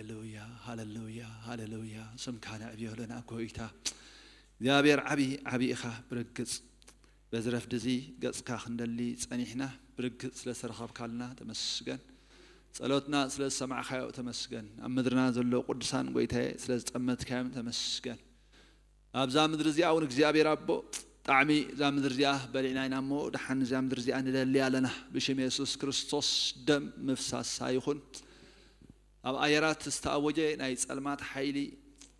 ሃሌሉያ፣ ሃሌሉያ፣ ሃሌሉያ። ስምካ ነዕብዮ ኣለና ጎይታ። እግዚኣብሔር ዓቢ፣ ዓቢ ኢኻ ብርግጽ። በዚ ረፍዲ እዚ ገጽካ ክንደሊ ጸኒሕና፣ ብርግጽ ስለ ዝተረኸብካልና ተመስገን። ጸሎትና ስለ ዝሰማዕካዮ ተመስገን። ኣብ ምድርና ዘሎ ቅዱሳን ጎይታዬ ስለ ዝጠመትካዮም ተመስገን። ኣብዛ ምድሪ እዚኣ እውን እግዚኣብሔር ኣቦ ጣዕሚ እዛ ምድሪ እዚኣ በሊዕና ኢና እሞ ደሓን እዛ ምድሪ እዚኣ ንደሊ ኣለና። ብሽም የሱስ ክርስቶስ ደም ምፍሳሳ ይኹን። ኣብ ኣየራት ዝተኣወጀ ናይ ጸልማት ሓይሊ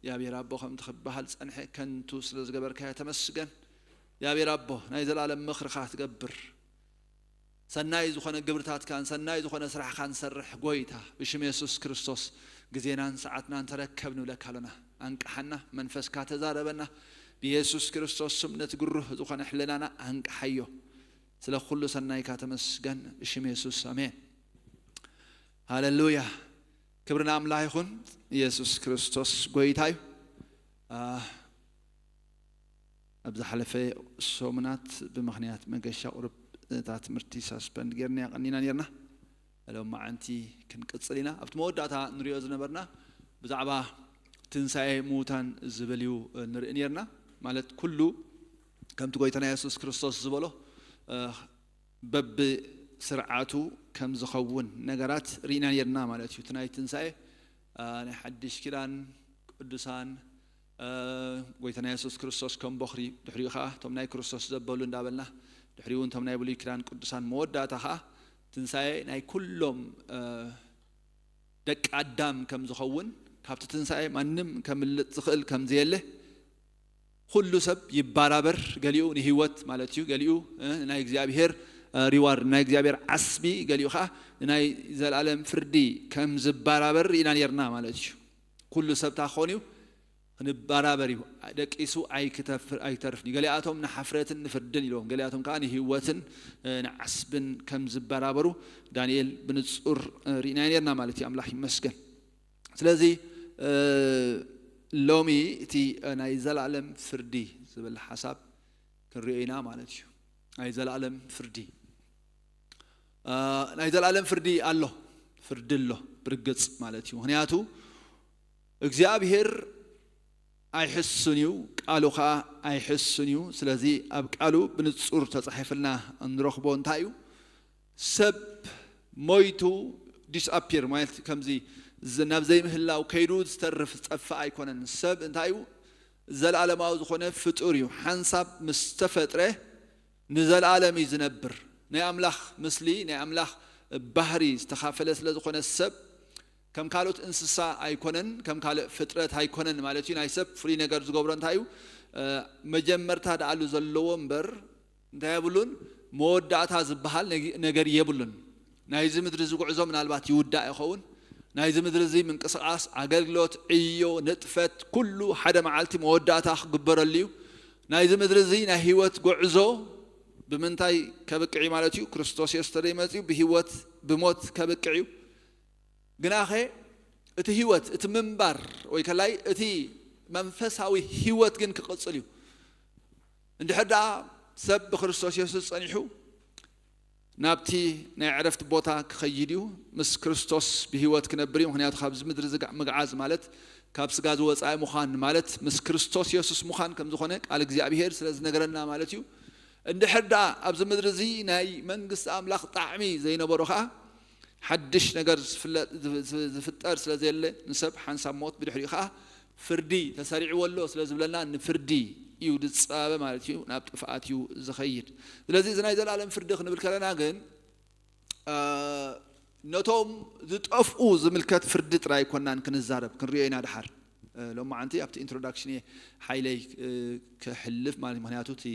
እግዚኣብሔር ኣቦ ከምቲ ክበሃል ጸንሐ ከንቱ ስለ ዝገበርካዮ ተመስገን። እግዚኣብሔር ኣቦ ናይ ዘላለም ምኽርኻ ትገብር ሰናይ ዝኾነ ግብርታትካን ሰናይ ዝኾነ ስራሕካን ሰርሕ ጎይታ ብሽም የሱስ ክርስቶስ ግዜናን ሰዓትናን ተረከብ ንብለካ ኣለና። ኣንቅሓና፣ መንፈስካ ተዛረበና። ብየሱስ ክርስቶስ ስም ነቲ ግሩህ ዝኾነ ሕልናና ኣንቅሓዮ። ስለ ኩሉ ሰናይካ ተመስገን ብሽም የሱስ ኣሜን። ሃሌሉያ። ክብሪ ንኣምላኽ ይኹን። ኢየሱስ ክርስቶስ ጎይታ እዩ። ኣብ ዝሓለፈ ሰሙናት ብምኽንያት መገሻ ቁሩብ እታ ትምህርቲ ሳስፐንድ ጌርና ቀኒና ኔርና። ሎም መዓንቲ ክንቅጽል ኢና። ኣብቲ መወዳእታ ንሪኦ ዝነበርና ብዛዕባ ትንሳኤ ምዉታን ዝብል እዩ ንርኢ ኔርና። ማለት ኩሉ ከምቲ ጎይታና የሱስ ክርስቶስ ዝበሎ በብስርዓቱ ከም ዝኸውን ነገራት ርኢና ኔርና ማለት እዩ። እቲ ናይ ትንሳኤ ናይ ሓድሽ ኪዳን ቅዱሳን ጎይታና የሱስ ክርስቶስ ከም ቦኽሪ ድሕሪኡ ከዓ እቶም ናይ ክርስቶስ ዘበሉ እንዳበልና ድሕሪኡ እውን እቶም ናይ ብሉይ ኪዳን ቅዱሳን መወዳእታ ከዓ ትንሳኤ ናይ ኩሎም ደቂ ኣዳም ከም ዝኸውን ካብቲ ትንሳኤ ማንም ከምልጥ ዝኽእል ከም ዘየለ ኩሉ ሰብ ይባራበር፣ ገሊኡ ንህይወት ማለት እዩ፣ ገሊኡ ናይ እግዚኣብሔር ሪዋርድ ናይ እግዚኣብሔር ዓስቢ፣ ገሊኡ ከዓ ንናይ ዘላለም ፍርዲ ከም ዝባራበር ርኢና ኔርና ማለት እዩ። ኩሉ ሰብ እንታይ ክኾን እዩ? ክንባራበር እዩ። ደቂሱ ኣይክተርፍን እዩ። ገሊኣቶም ንሓፍረትን ንፍርድን ኢልዎም፣ ገሊኣቶም ከዓ ንህይወትን ንዓስብን ከም ዝበራበሩ ዳንኤል ብንጹር ርኢና ኔርና ማለት እዩ። ኣምላኽ ይመስገን። ስለዚ ሎሚ እቲ ናይ ዘላለም ፍርዲ ዝብል ሓሳብ ክንሪኦ ኢና ማለት እዩ። ናይ ዘላለም ፍርዲ ናይ ዘላለም ፍርዲ ኣሎ፣ ፍርዲ ኣሎ ብርግጽ ማለት እዩ። ምኽንያቱ እግዚኣብሔር ኣይሕሱን እዩ፣ ቃሉ ከዓ ኣይሕሱን እዩ። ስለዚ ኣብ ቃሉ ብንጹር ተጻሒፍልና እንረኽቦ እንታይ እዩ? ሰብ ሞይቱ ዲስኣፒር ማለት ከምዚ ናብ ዘይምህላው ከይዱ ዝተርፍ ዝጠፍእ ኣይኮነን። ሰብ እንታይ እዩ? ዘለኣለማዊ ዝኾነ ፍጡር እዩ። ሓንሳብ ምስ ተፈጥረ ንዘለኣለም እዩ ዝነብር። ናይ ኣምላኽ ምስሊ ናይ ኣምላኽ ባህሪ ዝተኻፈለ ስለ ዝኾነ ሰብ ከም ካልኦት እንስሳ ኣይኮነን፣ ከም ካልእ ፍጥረት ኣይኮነን ማለት እዩ። ናይ ሰብ ፍሉይ ነገር ዝገብሮ እንታይ እዩ? መጀመርታ ደኣሉ ዘለዎ እምበር እንታይ የብሉን፣ መወዳእታ ዝበሃል ነገር የብሉን። ናይዚ ምድሪ እዚ ጉዕዞ ምናልባት ይውዳእ ይኸውን። ናይዚ ምድሪ እዚ ምንቅስቓስ፣ ኣገልግሎት፣ ዕዮ፣ ንጥፈት ኩሉ ሓደ መዓልቲ መወዳእታ ክግበረሉ እዩ። ናይዚ ምድሪ እዚ ናይ ህይወት ጉዕዞ ብምንታይ ከብቅዕ እዩ ማለት እዩ? ክርስቶስ የሱስ ተደይመፅኡ ብህይወት ብሞት ከብቅዕ እዩ። ግናኸ እቲ ህይወት እቲ ምንባር ወይ ከላይ እቲ መንፈሳዊ ህይወት ግን ክቕጽል እዩ። እንድሕር ደኣ ሰብ ብክርስቶስ የሱስ ጸኒሑ ናብቲ ናይ ዕረፍቲ ቦታ ክኸይድ እዩ። ምስ ክርስቶስ ብህይወት ክነብር እዩ። ምኽንያቱ ካብዚ ምድሪ ዝጋ- ምግዓዝ ማለት ካብ ስጋ ዝወጻኢ ምዃን ማለት ምስ ክርስቶስ የሱስ ምዃን ከም ዝኾነ ቃል እግዚኣብሔር ስለ ዝነገረና ማለት እዩ። እንድሕር ደኣ ኣብዚ ምድሪ እዚ ናይ መንግስቲ ኣምላኽ ጣዕሚ ዘይነበሮ ኸኣ ሓድሽ ነገር ዝፍለጥ- ዝፍ- ዝፍ- ዝፍጠር ስለ ዘየለ ንሰብ ሓንሳብ ሞት ብድሕሪኡ ኸኣ ፍርዲ ተሰሪዕዎ ኣሎ ስለ ዝብለና ንፍርዲ እዩ ዝጻበ ማለት እዩ፣ ናብ ጥፍኣት እዩ ዝኸይድ። ስለዚ እዚ ናይ ዘላለም ፍርዲ ክንብል ከለና ግን ነቶም ዝጠፍኡ ዝምልከት ፍርዲ ጥራይ ኣይኮናን ክንዛረብ ክንሪኦ ኢና ድሓር። ሎማዓንቲ ኣብቲ ኢንትሮዳክሽን እየ ሓይለይ ክሕልፍ ማለት ምክንያቱ እቲ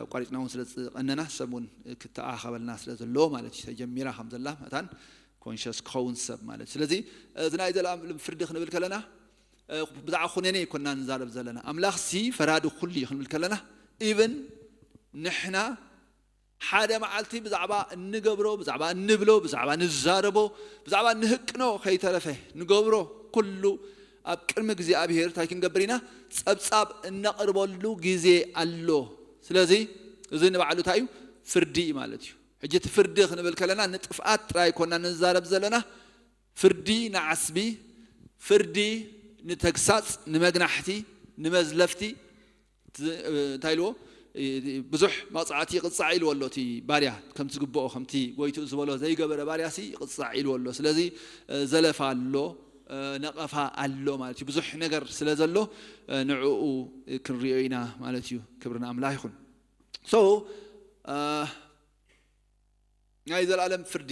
ኣቋሪፅና እውን ስለ ዝቀነና ሰብ እውን ክተኣኻኸበልና ስለ ዘለዎ ማለት እዩ። ተጀሚራ ከም ዘላ መታን ኮንሸስ ክኸውን ሰብ ማለት ስለዚ እዚ ናይ ዘላለም ፍርዲ ክንብል ከለና ብዛዕባ ኩነኔ ኣይኮና ንዛረብ ዘለና። ኣምላኽ ሲ ፈራዲ ኩሉ እዩ ክንብል ከለና ኢቨን ንሕና ሓደ መዓልቲ ብዛዕባ እንገብሮ ብዛዕባ እንብሎ ብዛዕባ ንዛረቦ ብዛዕባ ንህቅኖ ከይተረፈ ንገብሮ ኩሉ ኣብ ቅድሚ እግዚኣብሔር እንታይ ክንገብር ኢና? ጸብጻብ እነቕርበሉ ግዜ ኣሎ። ስለዚ እዚ ንባዕሉ እንታይ እዩ? ፍርዲ እዩ ማለት እዩ። ሕጂ እቲ ፍርዲ ክንብል ከለና ንጥፍኣት ጥራይ ኮና ንዛረብ ዘለና ፍርዲ ንዓስቢ ፍርዲ ንተግሳጽ፣ ንመግናሕቲ፣ ንመዝለፍቲ፣ ት- እንታይ ኢልዎ? ብዙሕ መቕጻዕቲ ይቕጻዕ ኢልዎ ኣሎ። እቲ ባርያ ከምቲ ዝግብኦ፣ ከምቲ ጎይትኡ ዝበሎ ዘይገበረ ባርያሲ ይቕጻዕ ኢልዎ ኣሎ። ስለዚ ዘለፋ ኣሎ፣ ነቐፋ ኣሎ ማለት እዩ። ብዙሕ ነገር ስለ ዘሎ ንዕኡ ክንሪኦ ኢና ማለት እዩ። ክብሪ ንኣምላኽ ይኹን። So ናይ ዘለኣለም ፍርዲ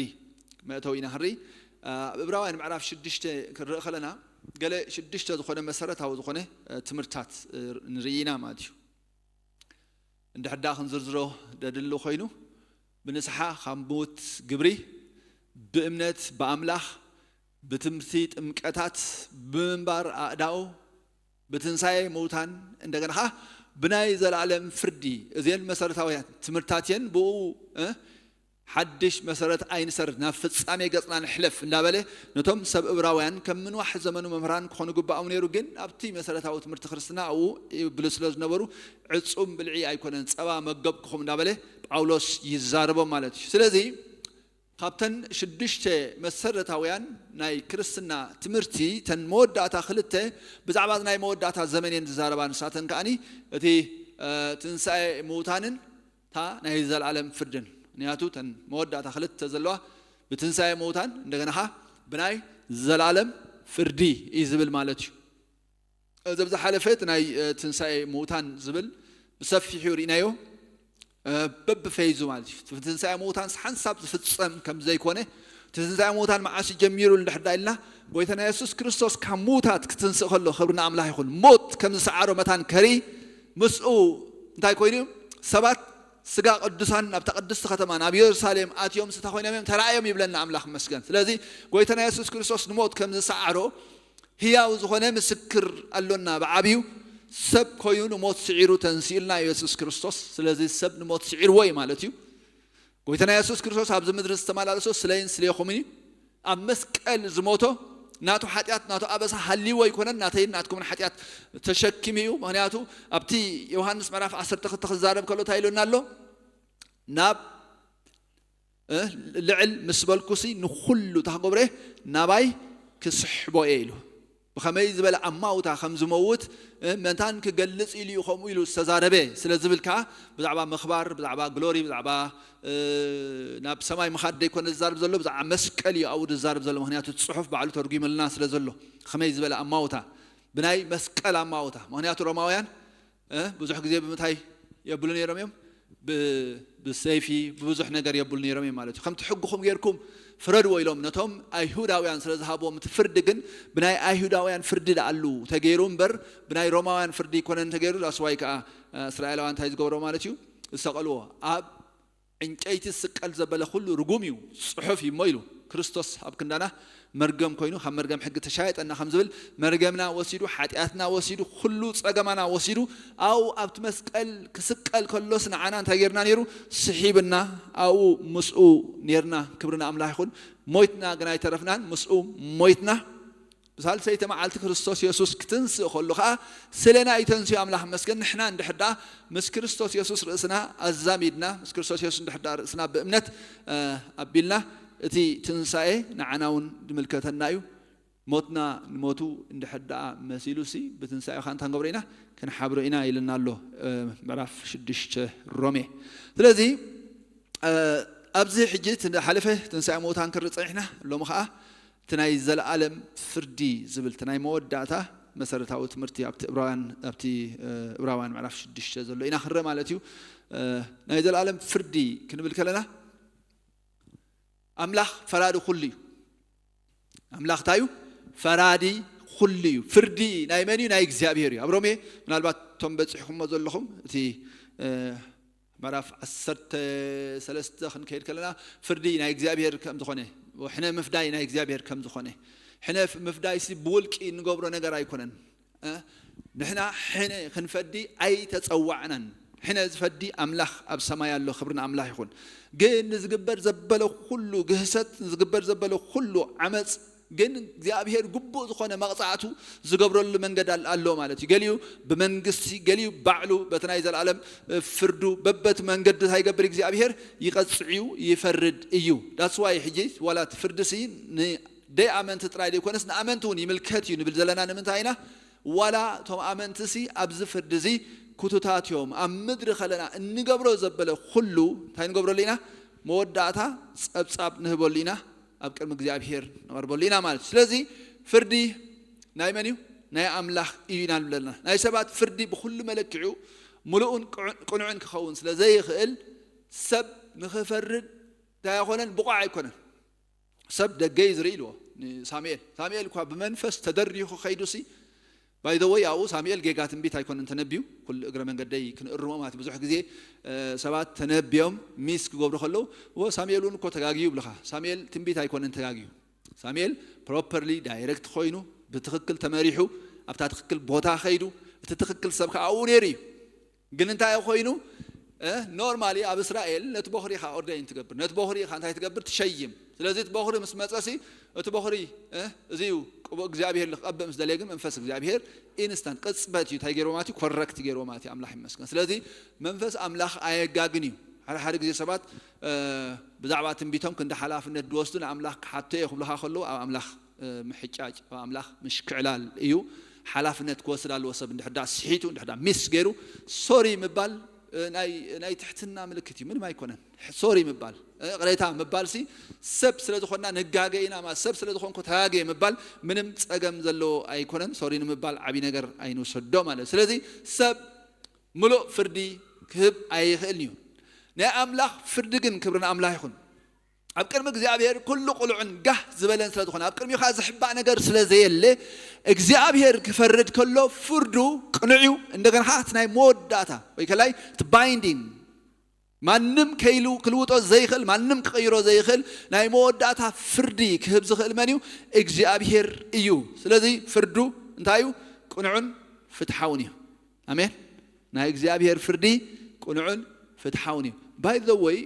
መእተዊ ኢና ክንርኢ። ኣብ እብራውያን ምዕራፍ ሽዱሽተ ክንርኢ ከለና፣ ገለ ሽዱሽተ ዝኾነ መሰረታዊ ዝኾነ ትምህርታት ንርኢ ኢና ማለት እዩ። እንድሕር ደኣ ክንዝርዝሮ ደድሊ ኮይኑ፣ ብንስሓ ካብ ምዉት ግብሪ፣ ብእምነት ብኣምላኽ፣ ብትምህርቲ ጥምቀታት፣ ብምንባር ኣእዳው፣ ብትንሳኤ ምዉታን፣ እንደገና ኸዓ ብናይ ዘለኣለም ፍርዲ። እዚአን መሰረታውያን ትምህርታት እየን። ብኡ ሓድሽ መሰረት ኣይንሰር፣ ናብ ፍጻሜ ገጽና ንሕለፍ እንዳበለ ነቶም ሰብ እብራውያን ከም ምንዋሕ ዘመኑ መምህራን ክኾኑ ግባኦም ነይሩ። ግን ኣብቲ መሰረታዊ ትምህርቲ ክርስትና ኣብኡ ይብሉ ስለ ዝነበሩ ዕጹም ብልዒ ኣይኮነን፣ ጸባ መገብኩኹም እንዳበለ ጳውሎስ ይዛረቦም ማለት እዩ። ስለዚ ካብተን ሽዱሽተ መሰረታውያን ናይ ክርስትና ትምህርቲ፣ ተን መወዳእታ ክልተ ብዛዕባ ናይ መወዳእታ ዘመን እየን ዝዛረባ። ንሳተን ከኣኒ እቲ ትንሳኤ ምዉታንን እታ ናይ ዘለኣለም ፍርድን። ምክንያቱ ተን መወዳእታ ክልተ ዘለዋ ብትንሳኤ ምዉታን እንደገና ኸዓ ብናይ ዘለኣለም ፍርዲ እዩ ዝብል ማለት እዩ። እዚ ኣብ ዝሓለፈ እቲ ናይ ትንሳኤ ምዉታን ዝብል ብሰፊሑ ርኢናዮ። በብፌዙ ማለት እዩ። ትንሳኤ ምዉታን ሓንሳብ ዝፍጸም ከም ዘይኮነ፣ ትንሳኤ ምዉታን መዓስ ጀሚሩ እንድሕር ኢልና፣ ጎይታና የሱስ ክርስቶስ ካብ ምዉታት ክትንስእ ከሎ፣ ክብሪ ንኣምላኽ ይኹን፣ ሞት ከም ዝሰዓሮ መታን ከርኢ፣ ምስኡ እንታይ ኮይኑ እዩ? ሰባት ስጋ ቅዱሳን ናብታ ቅድስቲ ከተማ ናብ ኢየሩሳሌም ኣትዮም ስታ ኮይኖም እዮም ተራእዮም ይብለና ኣምላኽ ይመስገን። ስለዚ ጎይታና የሱስ ክርስቶስ ንሞት ከም ዝሰዓሮ ህያው ዝኾነ ምስክር ኣሎና። ብዓብዩ ሰብ ኮይኑ ንሞት ስዒሩ ተንሲኡልና የሱስ ክርስቶስ። ስለዚ ሰብ ንሞት ስዒርዎ እዩ ማለት እዩ። ጎይታና የሱስ ክርስቶስ ኣብዚ ምድሪ ዝተመላለሶ ስለይን ስለይኹምን እዩ። ኣብ መስቀል ዝሞቶ ናቱ ሓጢኣት ናቱ ኣበሳ ሃልይዎ ኣይኮነን፣ ናተይን ናትኩምን ሓጢኣት ተሸኪሙ እዩ። ምክንያቱ ኣብቲ ዮሃንስ ምዕራፍ ዓሰርተ ክልተ ክዛረብ ከሎ እንታይ ኢሉና ኣሎ? ናብ ልዕል ምስ በልኩሲ ንኹሉ እታ ክገብሮ እየ ናባይ ክስሕቦ እየ ኢሉ። ብኸመይ ዝበለ ኣማውታ ከም ዝመውት መታን ክገልጽ ኢሉ እዩ ከምኡ ኢሉ ዝተዛረበ ስለ ዝብል ከዓ ብዛዕባ ምኽባር፣ ብዛዕባ ግሎሪ፣ ብዛዕባ ናብ ሰማይ ምኻድ ዘይኮነ ዝዛረብ ዘሎ፣ ብዛዕባ መስቀል እዩ ኣብኡ ዝዛረብ ዘሎ። ምክንያቱ እቲ ጽሑፍ ባዕሉ ተርጉመልና ስለ ዘሎ። ከመይ ዝበለ ኣማውታ፣ ብናይ መስቀል ኣማውታ። ምክንያቱ ሮማውያን ብዙሕ ግዜ ብምንታይ የብሉ ነይሮም እዮም? ብሰይፊ ብብዙሕ ነገር የብሉ ነይሮም እዮም ማለት እዩ። ከምቲ ሕግኹም ጌርኩም ፍረድዎ ኢሎም ነቶም ኣይሁዳውያን ስለ ዝሃብዎም፣ እቲ ፍርዲ ግን ብናይ ኣይሁዳውያን ፍርዲ ደኣሉ ተገይሩ እምበር ብናይ ሮማውያን ፍርዲ ይኮነን ተገይሩ። ዳስዋይ ከዓ እስራኤላውያን እንታይ ዝገብሮ ማለት እዩ? ዝሰቐልዎ። ኣብ ዕንጨይቲ ዝስቀል ዘበለ ኩሉ ርጉም እዩ፣ ጽሑፍ እዩ እሞ ኢሉ። ክርስቶስ ኣብ ክንዳና መርገም ኮይኑ ካብ መርገም ሕጊ ተሻየጠና ከም ዝብል፣ መርገምና ወሲዱ፣ ሓጢኣትና ወሲዱ፣ ኩሉ ጸገማና ወሲዱ፣ ኣብኡ ኣብቲ መስቀል ክስቀል ከሎስ ንዓና እንታይ ጌርና ነይሩ? ስሒብና ኣብኡ ምስኡ ኔርና። ክብሪ ንኣምላኽ ይኹን። ሞይትና ግን ኣይተረፍናን፣ ምስኡ ሞይትና። ብሳልሰይቲ መዓልቲ ክርስቶስ የሱስ ክትንስእ ከሉ ኸዓ ስለና እዩ ተንስኡ። ኣምላኽ መስገን። ንሕና እንድሕር ደኣ ምስ ክርስቶስ የሱስ ርእስና ኣዛሚድና፣ ምስ ክርስቶስ የሱስ እንድሕር ደኣ ርእስና ብእምነት ኣቢልና፣ እቲ ትንሳኤ ንዓና እውን ዝምልከተና እዩ። ሞትና ንሞቱ እንድሕር ደኣ መሲሉሲ ብትንሳኤ ኸዓ እንታይ ንገብሮ ኢና? ክንሓብሮ ኢና ኢልና ኣሎ ምዕራፍ ሽዱሽተ ሮሜ። ስለዚ ኣብዚ ሕጂ እቲ ሓለፈ ትንሳኤ ምዉታን ክርኢ ጸኒሕና፣ ሎሚ ኸዓ እቲ ናይ ዘለኣለም ፍርዲ ዝብል እቲ ናይ መወዳእታ መሰረታዊ ትምህርቲ ኣብቲ እብራውያን ኣብቲ እብራውያን ምዕራፍ ሽዱሽተ ዘሎ ኢና ክንርኢ ማለት እዩ። ናይ ዘለኣለም ፍርዲ ክንብል ከለና ኣምላኽ ፈራዲ ኩሉ እዩ። ኣምላኽ እንታይ እዩ? ፈራዲ ኩሉ እዩ። ፍርዲ ናይ መን እዩ? ናይ እግዚኣብሔር እዩ። ኣብ ሮሜ ምናልባት እቶም በጺሕኩሞ ዘለኹም እቲ ምዕራፍ ዓሰርተ ሰለስተ ክንከይድ ከለና ፍርዲ ናይ እግዚኣብሔር ከም ዝኾነ፣ ሕነ ምፍዳይ ናይ እግዚኣብሔር ከም ዝኾነ፣ ሕነ ምፍዳይሲ ብውልቂ እንገብሮ ነገር ኣይኮነን። ንሕና ሕነ ክንፈዲ ኣይተጸዋዕናን። ሕነ ዝፈዲ ኣምላኽ ኣብ ሰማይ ኣሎ። ክብሪ ንኣምላኽ ይኹን። ግን ንዝግበር ዘበለ ኩሉ ግህሰት፣ ንዝግበር ዘበለ ኩሉ ዓመጽ ግን እግዚኣብሔር ግቡእ ዝኾነ መቕጻዕቱ ዝገብረሉ መንገድ ኣሎ ማለት እዩ። ገሊኡ ብመንግስቲ፣ ገሊኡ ባዕሉ በቲ ናይ ዘለኣለም ፍርዱ በበቲ መንገዱ እንታይ ይገብር እግዚኣብሔር? ይቐጽዕ እዩ፣ ይፈርድ እዩ። ዳስዋይ ሕጂ ዋላ እቲ ፍርድሲ ን ደይ ኣመንቲ ጥራይ ዘይኮነስ ንኣመንቲ እውን ይምልከት እዩ ንብል ዘለና ንምንታይ ኢና? ዋላ እቶም ኣመንትሲ ኣብዚ ፍርዲ እዚ ክቱታት እዮም። ኣብ ምድሪ ከለና እንገብሮ ዘበለ ኩሉ እንታይ ንገብረሉ ኢና? መወዳእታ ጸብጻብ ንህበሉ ኢና፣ ኣብ ቅድሚ እግዚኣብሔር ንቐርበሉ ኢና ማለት እዩ። ስለዚ ፍርዲ ናይ መን እዩ? ናይ ኣምላኽ እዩ ኢና ንብል ኣለና። ናይ ሰባት ፍርዲ ብኹሉ መለክዑ ምሉእን ቅዑ- ቅኑዕን ክኸውን ስለ ዘይኽእል ሰብ ንኽፈርድ እንታይ ኣይኮነን፣ ብቑዕ ኣይኮነን። ሰብ ደገ እዩ ዝርኢ ኢልዎ ንሳሙኤል። ሳሙኤል እኳ ብመንፈስ ተደሪኹ ከይዱሲ፣ ባይ ዘ ወይ ኣብኡ ሳሙኤል ጌጋ ትንቢት ኣይኮነን ተነብዩ። ኩሉ እግረ መንገደይ ክንእርሞ ማለት ብዙሕ ግዜ ሰባት ተነብዮም ሚስ ክገብሩ ከለዉ፣ እዎ ሳሙኤል እውን እኮ ተጋግዩ ይብልኻ። ሳሙኤል ትንቢት ኣይኮነን ተጋግዩ። ሳሙኤል ፕሮፐርሊ ዳይሬክት ኮይኑ ብትኽክል ተመሪሑ ኣብታ ትኽክል ቦታ ከይዱ እቲ ትኽክል ሰብ ከዓ ኣብኡ ነይሩ እዩ። ግን እንታይ ኮይኑ? ኖርማሊ ኣብ እስራኤል ነቲ ቦኽሪ ኢኻ ኦርደይን ትገብር፣ ነቲ ቦኽሪ ኢኻ እንታይ ትገብር? ትሸይም። ስለዚ እቲ ቦኽሪ ምስ መፀሲ እቲ ቦኽሪ እዚ እዩ ቅቡእ እግዚኣብሔር ልክቐብእ ምስ ደለየ ግን መንፈስ እግዚኣብሔር ኢንስታንት ቅፅበት እዩ እንታይ ገይርዎ ማለት እዩ? ኮረክት ገይርዎ ማለት እዩ። ኣምላኽ ይመስገን። ስለዚ መንፈስ ኣምላኽ ኣየጋግን እዩ። ሓደ ሓደ ግዜ ሰባት ብዛዕባ ትንቢቶም ክንዲ ሓላፍነት ዝወስዱ ንኣምላኽ ክሓቶ እየ ክብልኻ ከለዉ ኣብ ኣምላኽ ምሕጫጭ ኣብ ኣምላኽ ምሽክዕላል እዩ። ሓላፍነት ክወስድ ኣለዎ ሰብ እንድሕዳ ስሒቱ እንድሕዳ ሚስ ገይሩ ሶሪ ምባል ናይ ትሕትና ምልክት እዩ። ምንም ኣይኮነን። ሶሪ ምባል ቅሬታ ምባል ሲ ሰብ ስለ ዝኾንና ንጋገ ኢና ማለት ሰብ ስለ ዝኾንኩ ተጋገ ምባል ምንም ጸገም ዘለዎ ኣይኮነን። ሶሪ ንምባል ዓቢ ነገር ኣይንውሰዶ ማለት ስለዚ ሰብ ምሉእ ፍርዲ ክህብ ኣይኽእልን እዩ። ናይ ኣምላኽ ፍርዲ ግን ክብሪ ንኣምላኽ ይኹን። ኣብ ቅድሚ እግዚኣብሔር ኩሉ ቅሉዕን ጋህ ዝበለን ስለ ዝኾነ ኣብ ቅድሚኡ ከዓ ዝሕባእ ነገር ስለ ዘየለ እግዚኣብሔር ክፈርድ ከሎ ፍርዱ ቅኑዕ እዩ። እንደገና ከዓ እቲ ናይ መወዳእታ ወይ ከላይ እቲ ባይንዲንግ ማንም ከይሉ ክልውጦ ዘይኽእል ማንም ክቕይሮ ዘይኽእል ናይ መወዳእታ ፍርዲ ክህብ ዝኽእል መን እዩ? እግዚኣብሔር እዩ። ስለዚ ፍርዱ እንታይ እዩ? ቅኑዕን ፍትሓውን እዩ። ኣሜን። ናይ እግዚኣብሔር ፍርዲ ቅኑዕን ፍትሓውን እዩ። ባይ ዘ ወይ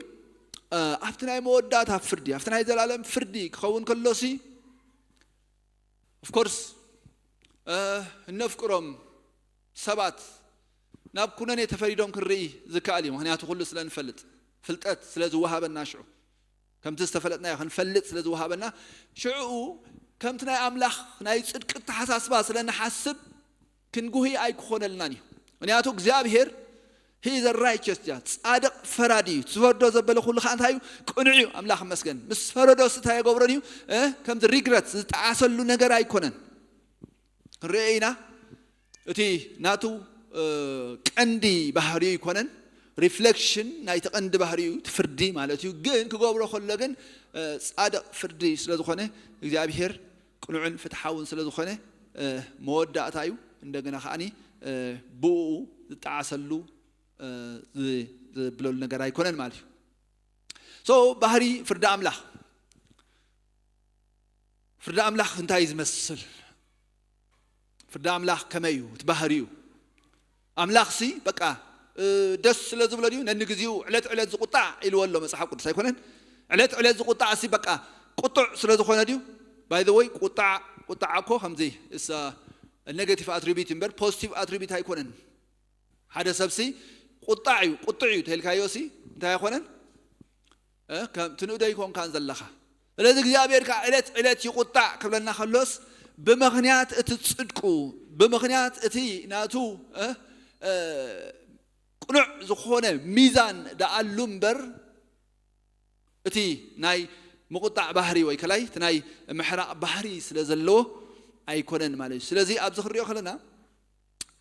ኣብቲ ናይ መወዳእታ ፍርዲ ኣብቲ ናይ ዘላለም ፍርዲ ክኸውን ከሎሲ ኦፍኮርስ እነፍቅሮም ሰባት ናብ ኩነኔ ተፈሪዶም ክንርኢ ዝከኣል እዩ። ምክንያቱ ኩሉ ስለ ንፈልጥ ፍልጠት ስለ ዝወሃበና ሽዑ ከምቲ ዝተፈለጥናዮ ክንፈልጥ ስለ ዝወሃበና ሽዑ ከምቲ ናይ ኣምላኽ ናይ ጽድቂ ኣተሓሳስባ ስለ ንሓስብ ክንጉሂ ኣይክኾነልናን እዩ። ምክንያቱ እግዚኣብሔር ሂ ዘ ራይቸስ ያ ጻድቕ ፈራዲ እዩ። ዝፈርዶ ዘበለ ኩሉ ከዓ እንታይ እዩ? ቅኑዕ እዩ። ኣምላኽ መስገን ምስ ፈረዶ ስታ የገብሮን እዩ። ከምዚ ሪግረት ዝጠዓሰሉ ነገር ኣይኮነን። ክንሪኦ ኢና። እቲ ናቱ ቀንዲ ባህሪኡ ኣይኮነን። ሪፍሌክሽን ናይቲ ቀንዲ ባህሪኡ እቲ ፍርዲ ማለት እዩ። ግን ክገብሮ ከሎ ግን ጻድቕ ፍርዲ ስለ ዝኾነ እግዚኣብሔር ቅኑዕን ፍትሓውን ስለ ዝኾነ መወዳእታ እዩ። እንደገና ከዓኒ ብኡ ዝጠዓሰሉ ዝብለሉ ነገር ኣይኮነን ማለት እዩ። ሶ ባህሪ ፍርዲ ኣምላኽ ፍርዲ ኣምላኽ እንታይ እዩ ዝመስል? ፍርዲ ኣምላኽ ከመይ እዩ? እቲ ባህሪ እዩ። ኣምላኽ ሲ በቃ ደስ ስለ ዝብሎ ድዩ ነንግዜኡ ዕለት ዕለት ዝቁጣዕ ኢልዎ ኣሎ መፅሓፍ ቅዱስ ኣይኮነን? ዕለት ዕለት ዝቁጣዕ ሲ በቃ ቁጡዕ ስለ ዝኾነ ድዩ? ባይ ዘ ወይ ቁጣዕ ቁጣዕ እኮ ከምዚ እሳ ኔጋቲቭ ኣትሪቢት እምበር ፖዚቲቭ ኣትሪቢት ኣይኮነን። ሓደ ሰብሲ ቁጣዕ እዩ ቁጡዕ እዩ ተልካዮ ሲ እንታይ ኣይኮነን? ትንእዶ ይኮንካን ዘለኻ። ስለዚ እግዚኣብሔር ከዓ ዕለት ዕለት ይቁጣዕ ክብለና ከሎስ ብምኽንያት እቲ ጽድቁ ብምኽንያት እቲ ናቱ ቅኑዕ ዝኾነ ሚዛን ደኣሉ እምበር እቲ ናይ ምቁጣዕ ባህሪ ወይ ከላይ እቲ ናይ ምሕራቕ ባህሪ ስለ ዘለዎ ኣይኮነን ማለት እዩ። ስለዚ ኣብዚ ክንሪኦ ከለና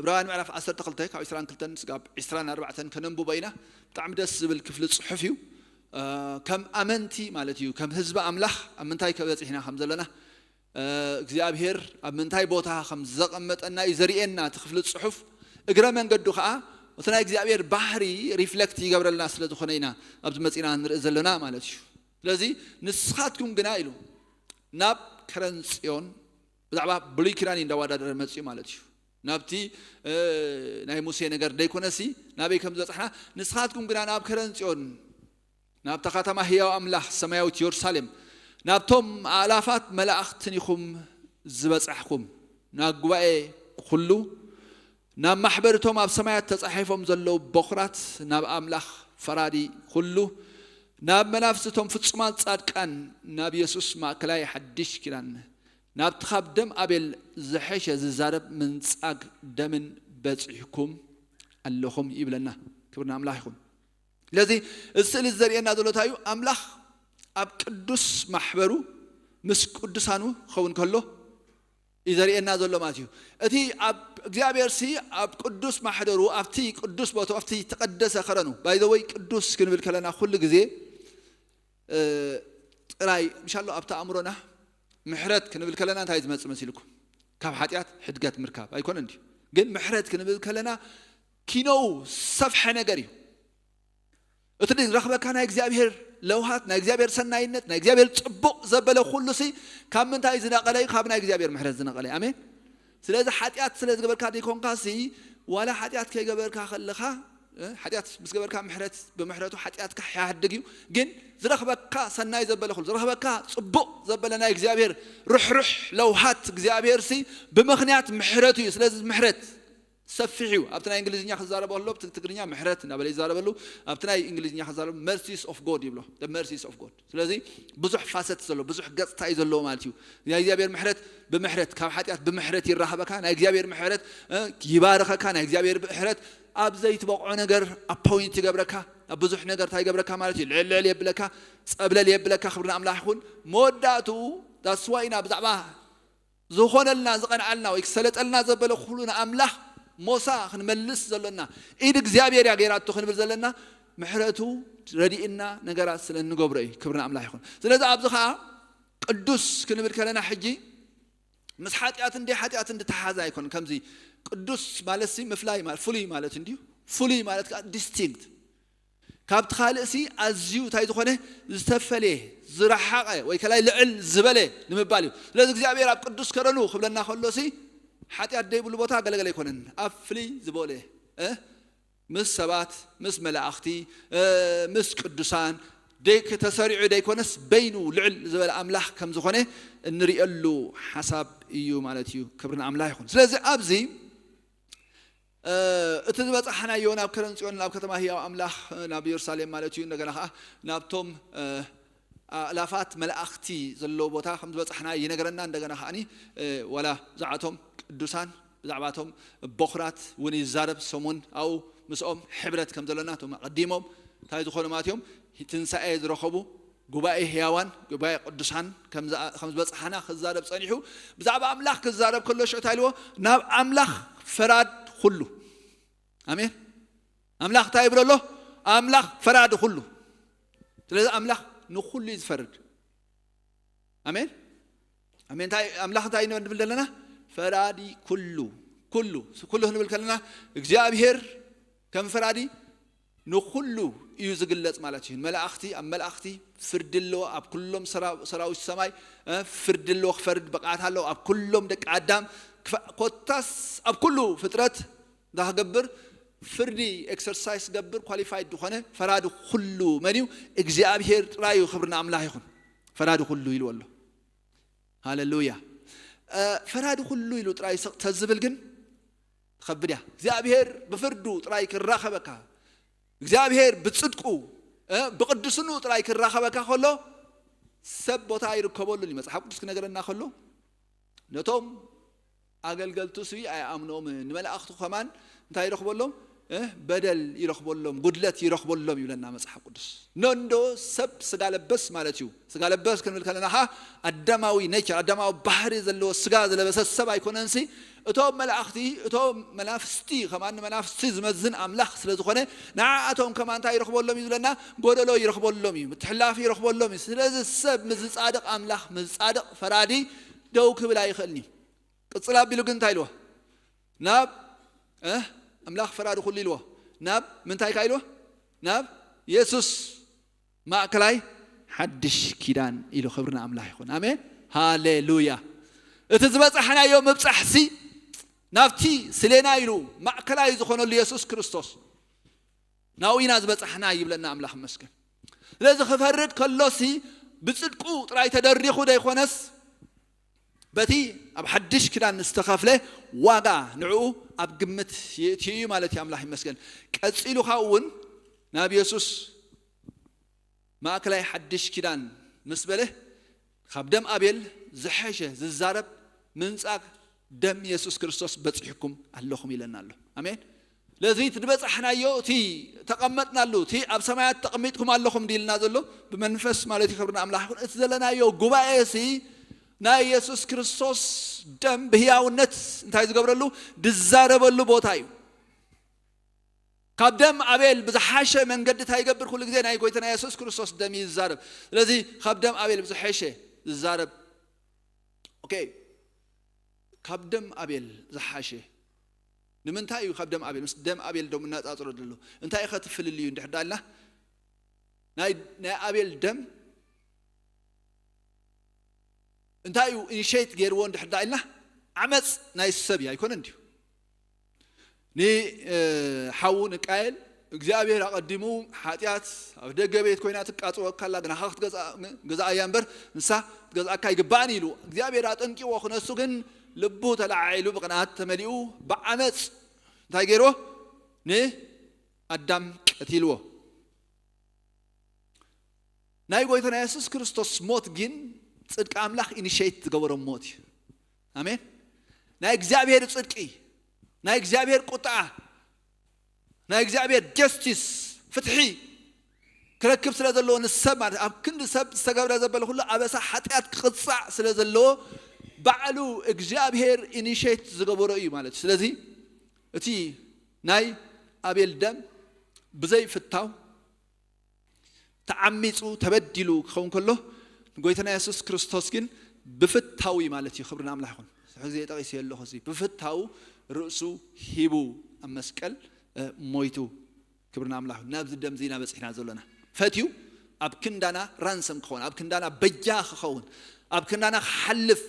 ዕብራውያን ምዕራፍ ዓሰርተ ክልተ ካብ ዕስራን ክልተን ስጋብ ዕስራን ኣርባዕተን ከነንብቦ ኢና። ብጣዕሚ ደስ ዝብል ክፍሊ ጽሑፍ እዩ። ከም ኣመንቲ ማለት እዩ ከም ህዝቢ ኣምላኽ ኣብ ምንታይ ከበጺሕና ከም ዘለና እግዚኣብሔር ኣብ ምንታይ ቦታ ከም ዘቐመጠና እዩ ዘርእየና እቲ ክፍሊ ጽሑፍ። እግረ መንገዱ ከዓ እቲ ናይ እግዚኣብሔር ባህሪ ሪፍሌክት ይገብረልና ስለ ዝኾነ ኢና ኣብዚ መፂና ንርኢ ዘለና ማለት እዩ። ስለዚ ንስኻትኩም ግና ኢሉ ናብ ከረን ፅዮን ብዛዕባ ብሉይ ኪዳን እዩ እንዳወዳደረ መፅኡ ማለት እዩ። ናብቲ ናይ ሙሴ ነገር ደይኮነሲ ናበይ ከም ዝበፅሕና ንስኻትኩም ግና ናብ ከረን ፅዮን ናብታ ከተማ ህያው ኣምላኽ ሰማያዊት የሩሳሌም ናብቶም ኣእላፋት መላእኽትን ኢኹም ዝበጻሕኩም ናብ ጉባኤ ኩሉ ናብ ማሕበርቶም ኣብ ሰማያት ተጻሒፎም ዘለዉ በኹራት ናብ ኣምላኽ ፈራዲ ኩሉ ናብ መናፍስቶም ፍጹማት ጻድቃን ናብ የሱስ ማእከላይ ሓድሽ ኪዳን ናብቲ ካብ ደም ኣቤል ዝሐሸ ዝዛረብ ምንጻግ ደምን በጺሕኩም ኣለኹም ይብለና። ክብርና ኣምላኽ ይኹን። ስለዚ እዚ ስእሊ ዘርእየና ዘሎ እንታይ እዩ? ኣምላኽ ኣብ ቅዱስ ማሕበሩ ምስ ቅዱሳኑ ክኸውን ከሎ እዩ ዘርእየና ዘሎ ማለት እዩ። እቲ ኣብ እግዚኣብሔር ሲ ኣብ ቅዱስ ማሕደሩ ኣብቲ ቅዱስ ቦታኡ ኣብቲ ተቐደሰ ከረኑ ባይዘወይ ቅዱስ ክንብል ከለና ኩሉ ግዜ ጥራይ ምሻሎ ኣብቲ ኣእምሮና ምሕረት ክንብል ከለና እንታይ ዝመጽእ መሲልኩም? ካብ ሓጢኣት ሕድገት ምርካብ ኣይኮነ እንዲ ግን ምሕረት ክንብል ከለና ኪኖው ሰፍሐ ነገር እዩ። እቲ ዝረኽበካ ናይ እግዚኣብሔር ለውሃት ናይ እግዚኣብሔር ሰናይነት ናይ እግዚኣብሔር ጽቡቕ ዘበለ ኩሉ ሲ ካብ ምንታይ ዝነቐለ እዩ? ካብ ናይ እግዚኣብሔር ምሕረት ዝነቐለ እዩ። ኣሜን። ስለዚ ሓጢኣት ስለ ዝገበርካ ዘይኮንካ ሲ ዋላ ሓጢኣት ከይገበርካ ከለኻ ሓጢኣት ምስ ገበርካ ምሕረት ብምሕረቱ ሓጢኣትካ ይሓድግ እዩ። ግን ዝረኽበካ ሰናይ ዘበለ ኩሉ ዝረኽበካ ጽቡቕ ዘበለ ናይ እግዚኣብሔር ርሕሩሕ ለውሃት እግዚኣብሔር ሲ ብምኽንያት ምሕረቱ እዩ። ስለዚ ምሕረት ሰፊሕ እዩ። ኣብቲ ናይ እንግሊዝኛ ክዛረበ ከሎ ብቲ ትግርኛ ምሕረት እናበለ ይዛረበሉ፣ ኣብቲ ናይ እንግሊዝኛ ክዛረበ mercies of God ይብሎ። The mercies of God። ስለዚ ብዙሕ ፋሰት ዘሎ ብዙሕ ገጽታ እዩ ዘለዎ ማለት እዩ። ናይ እግዚኣብሔር ምሕረት ብምሕረት ካብ ሓጢኣት ብምሕረት ይራኸበካ። ናይ እግዚኣብሔር ምሕረት ይባርኸካ። ናይ እግዚኣብሔር ምሕረት ኣብ ዘይትበቕዖ ነገር ኣፖይንት ይገብረካ። ኣብ ብዙሕ ነገር እንታይ ይገብረካ ማለት እዩ? ልዕል ልዕል የብለካ፣ ጸብለል የብለካ። ክብሪ ንኣምላኽ ይኹን። መወዳእቱ that's why ኢና ብዛዕባ ዝኾነልና ዝቐንዓልና ወይ ክሰለጠልና ዘበለ ኩሉ ንኣምላኽ ሞሳ ክንመልስ ዘሎና ኢድ እግዚኣብሔር እያ ገይራቶ ክንብል ዘለና ምሕረቱ ረዲእና ነገራት ስለ እንገብሮ እዩ። ክብሪ ንኣምላኽ ይኹን። ስለዚ ኣብዚ ኸዓ ቅዱስ ክንብል ከለና ሕጂ ምስ ሓጢኣት እንዲ ሓጢኣት እንድተሓሓዘ ኣይኮን። ከምዚ ቅዱስ ማለት ሲ ምፍላይ ማለት ፍሉይ ማለት እንዲዩ። ፍሉይ ማለት ከዓ ዲስቲንክት ካብቲ ካልእ ሲ ኣዝዩ እንታይ ዝኾነ ዝተፈለየ ዝረሓቐ ወይ ከላይ ልዕል ዝበለ ንምባል እዩ። ስለዚ እግዚኣብሔር ኣብ ቅዱስ ከረኑ ክብለና ከሎ ሲ ሓጢኣት ደይብሉ ቦታ ገለገለ ኣይኮነን። ኣብ ፍልይ ዝበለ እ ምስ ሰባት ምስ መላእኽቲ እ ምስ ቅዱሳን ደይ ተሰሪዑ ደይኮነስ በይኑ ልዕል ዝበለ ኣምላኽ ከም ዝኾነ እንርእየሉ ሓሳብ እዩ ማለት እዩ። ክብሪ ንኣምላኽ ይኹን። ስለዚ ኣብዚ እቲ ዝበጻሕናዮ ናብ ከረን ጽዮን ናብ ከተማ ህያው ኣምላኽ ናብ ኢየሩሳሌም ማለት እዩ። እንደገና ኸዓ ናብቶም ኣእላፋት መላእኽቲ ዘለዎ ቦታ ከም ዝበጻሕና ይነግረና። እንደገና ኸዓኒ ዋላ ብዛዕባቶም ቅዱሳን ብዛዕባቶም ቦኽራት እውን ይዛረብ። ሰሙን ኣብኡ ምስኦም ሕብረት ከም ዘለና እቶም ኣቐዲሞም እንታይ ዝኾኑ ማለት እዮም ትንሳኤ ዝረኸቡ ጉባኤ ህያዋን ጉባኤ ቅዱሳን ከም ዝበፅሓና ክዛረብ ፀኒሑ። ብዛዕባ ኣምላኽ ክዛረብ ከሎ ሽዑ እንታይ ኢልዎ? ናብ ኣምላኽ ፈራድ ኩሉ። ኣሜን። ኣምላኽ እንታይ ይብሎ ኣሎ? ኣምላኽ ፈራድ ኩሉ። ስለዚ ኣምላኽ ንኩሉ እዩ ዝፈርድ። ኣሜን። ኣሜን። እንታይ ኣምላኽ እንታይ ንብል ዘለና? ፈራዲ ኩሉ። ኩሉ ኩሉ ክንብል ከለና እግዚኣብሔር ከም ፈራዲ ንኹሉ እዩ ዝግለጽ ማለት እዩ። መላእኽቲ ኣብ መላእኽቲ ፍርዲ ኣለዎ። ኣብ ኩሎም ሰራዊት ሰማይ ፍርዲ ኣለዎ። ክፈርድ ብቕዓት ኣለዎ። ኣብ ኩሎም ደቂ ኣዳም ኮታስ ኣብ ኩሉ ፍጥረት እንታይ ክገብር ፍርዲ ኤክሰርሳይስ ክገብር ኳሊፋይድ ዝኾነ ፈራዲ ኩሉ መን እዩ? እግዚኣብሔር ጥራይ እዩ። ክብሪ ንኣምላኽ ይኹን። ፈራዲ ኩሉ ኢልዎ ኣሎ። ሃለሉያ። ፈራዲ ኩሉ ኢሉ ጥራይ ስቕ ተዝብል ግን ትኸብድ እያ። እግዚኣብሔር ብፍርዱ ጥራይ ክራኸበካ እግዚኣብሔር ብጽድቁ ብቅድስኑ ጥራይ ክራኸበካ ከሎ ሰብ ቦታ ይርከበሉን እዩ። መጽሓፍ ቅዱስ ክነገረና ከሎ ነቶም ኣገልገልቱ ስቢ ኣይኣምኖም ንመላእኽቱ ከማን እንታይ ይረኽበሎም? በደል ይረኽበሎም፣ ጉድለት ይረኽበሎም ይብለና መጽሓፍ ቅዱስ። ነንዶ ሰብ ስጋ ለበስ ማለት እዩ። ስጋ ለበስ ክንብል ከለና ኸዓ ኣዳማዊ ኔቸር ኣዳማዊ ባህሪ ዘለዎ ስጋ ዝለበሰ ሰብ ኣይኮነንሲ። እቶም መላእኽቲ እቶም መናፍስቲ ከማን ንመናፍስቲ ዝመዝን ኣምላኽ ስለ ዝኾነ ንዓኣቶም ከማን እንታይ ይረኽበሎም እዩ ዝብለና? ጎደሎ ይረኽበሎም እዩ፣ ምትሕላፍ ይረኽበሎም እዩ። ስለዚ ሰብ ምስ ዝጻድቕ ኣምላኽ ምስ ዝጻድቕ ፈራዲ ደው ክብል ኣይኽእልን እዩ። ቅጽል ኣቢሉ ግን እንታይ ኢልዎ? ናብ ኣምላኽ ፈራዲ ኩሉ ኢልዎ። ናብ ምንታይ ካ ኢልዎ? ናብ የሱስ ማእከላይ ሓድሽ ኪዳን ኢሉ። ክብሪ ንኣምላኽ ይኹን። ኣሜን ሃሌሉያ። እቲ ዝበጻሕናዮ ምብጻሕሲ ናብቲ ስሌና ኢሉ ማእከላይ ዝኾነሉ የሱስ ክርስቶስ ናብኡ ኢና ዝበጻሕና ይብለና ኣምላኽ ይመስገን። ስለዚ ክፈርድ ከሎሲ ብጽድቁ ጥራይ ተደሪኹ ዘይኮነስ በቲ ኣብ ሓድሽ ኪዳን ዝተኸፍለ ዋጋ ንዕኡ ኣብ ግምት የእትዩ እዩ ማለት እዩ። ኣምላኽ ይመስገን። ቀጺሉ ካብኡ እውን ናብ የሱስ ማእከላይ ሓድሽ ኪዳን ምስ በለ ካብ ደም ኣቤል ዝሐሸ ዝዛረብ ምንጻግ ደም የሱስ ክርስቶስ በጺሕኩም ኣለኹም ኢለና ኣሎ። ኣሜን። ለዚ እቲ ዝበጻሕናዮ፣ እቲ ተቐመጥናሉ፣ እቲ ኣብ ሰማያት ተቐሚጥኩም ኣለኹም ዲልና ዘሎ ብመንፈስ ማለት እዩ። ክብሪ ንኣምላኽ ይኹን። እቲ ዘለናዮ ጉባኤ ሲ ናይ የሱስ ክርስቶስ ደም ብህያውነት እንታይ ዝገብረሉ ድዛረበሉ ቦታ እዩ። ካብ ደም ኣቤል ብዝሓሸ መንገዲ እንታይ ይገብር? ኩሉ ግዜ ናይ ጎይታና የሱስ ክርስቶስ ደም እዩ ዝዛረብ። ስለዚ ካብ ደም ኣቤል ብዝሓሸ ዝዛረብ። ኦኬ፣ ካብ ደም ኣቤል ዝሓሸ ንምንታይ እዩ? ካብ ደም ኣቤል ምስ ደም ኣቤል ደም እናጻጽሮ ዘሎ እንታይ እዩ ከትፍልልዩ እንድሕር ዳልና ናይ ናይ ኣቤል ደም እንታይ እዩ ኢኒሼት ገይርዎ እንድሕር ዳልና ዓመፅ ናይ ሰብ እዩ ኣይኮነ እንዲዩ። ንሓዉ ንቃየል እግዚኣብሔር ኣቐዲሙ ሓጢኣት ኣብ ደገ ቤት ኮይና ትቃፅወካ ኣላ፣ ግናኻ ክትገዝኣ እያ እምበር ንሳ ክትገዝኣካ ኣይግባእን ኢሉ እግዚኣብሔር ኣጠንቂዎ። ክነሱ ግን ልቡ ተለዓዒሉ ብቕንኣት ተመሊኡ ብዓመፅ እንታይ ገይርዎ? ንኣዳም ቀቲልዎ። ናይ ጎይታና የሱስ ክርስቶስ ሞት ግን ጽድቂ ኣምላኽ ኢኒሼት ዝገበሮ ሞት እዩ። ኣሜን። ናይ እግዚኣብሔር ጽድቂ፣ ናይ እግዚኣብሔር ቁጥዓ፣ ናይ እግዚኣብሔር ጀስቲስ፣ ፍትሒ ክረክብ ስለ ዘለዎ ንሰብ ማለት ኣብ ክንዲ ሰብ ዝተገብረ ዘበለ ኩሉ ኣበሳ ሓጢኣት ክቕጻዕ ስለ ዘለዎ ባዕሉ እግዚኣብሔር ኢኒሼት ዝገበሮ እዩ ማለት እዩ። ስለዚ እቲ ናይ ኣቤል ደም ብዘይፍታው ተዓሚፁ ተበዲሉ ክኸውን ከሎ ንጎይታና የሱስ ክርስቶስ ግን ብፍታዊ ማለት እዩ። ክብሪ ንኣምላኽ ይኹን። ሕዚ ጠቒሰ ኣለኹ እዚ ብፍታው ርእሱ ሂቡ ኣብ መስቀል እ፣ ሞይቱ። ክብሪ ንኣምላኽ ይኹን። ናብዚ ደም እዚ ኢና በፂሕና ዘሎና ፈትዩ ኣብ ክንዳና ራንሰም ክኸውን፣ ኣብ ክንዳና በጃ ክኸውን፣ ኣብ ክንዳና ክሓልፍ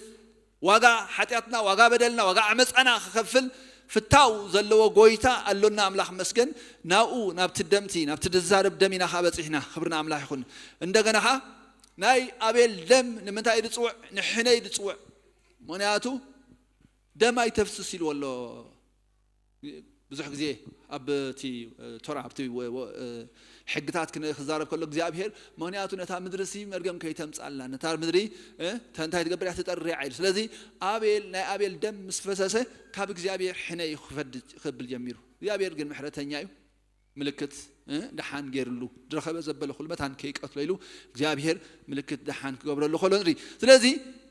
ዋጋ ሓጢኣትና፣ ዋጋ በደልና፣ ዋጋ ዓመፃና ክኸፍል ፍታው ዘለዎ ጎይታ ኣሎና። ኣምላኽ መስገን ናብኡ ናብቲ ደምቲ ናብቲ ድዛረብ ደም ኢና ከዓ በፂሕና። ክብሪ ንኣምላኽ ይኹን። እንደገና ከዓ ናይ ኣቤል ደም ንምንታይ ድፅውዕ? ንሕነይ ድፅውዕ። ምክንያቱ ደም ኣይተፍስስ ኢልዎ ኣሎ። ብዙሕ ግዜ ኣብ እቲ ቶራ ኣብቲ ሕግታት ክዛረብ ከሎ እግዚኣብሔር ምክንያቱ ነታ ምድሪ ሲ መርገም ከይተምፃልና ነታ ምድሪ እንታይ ትገብር እያ ትጠርያ ኢሉ። ስለዚ ኣቤል ናይ ኣቤል ደም ምስ ፈሰሰ ካብ እግዚኣብሔር ሕነ እዩ ክፈድ ክብል ጀሚሩ። እግዚኣብሔር ግን ምሕረተኛ እዩ። ምልክት ደሓን ገይርሉ ዝረኸበ ዘበለ ኩሉ መታን ከይቀትሎ ኢሉ እግዚኣብሔር ምልክት ደሓን ክገብረሉ ከሎ ንርኢ። ስለዚ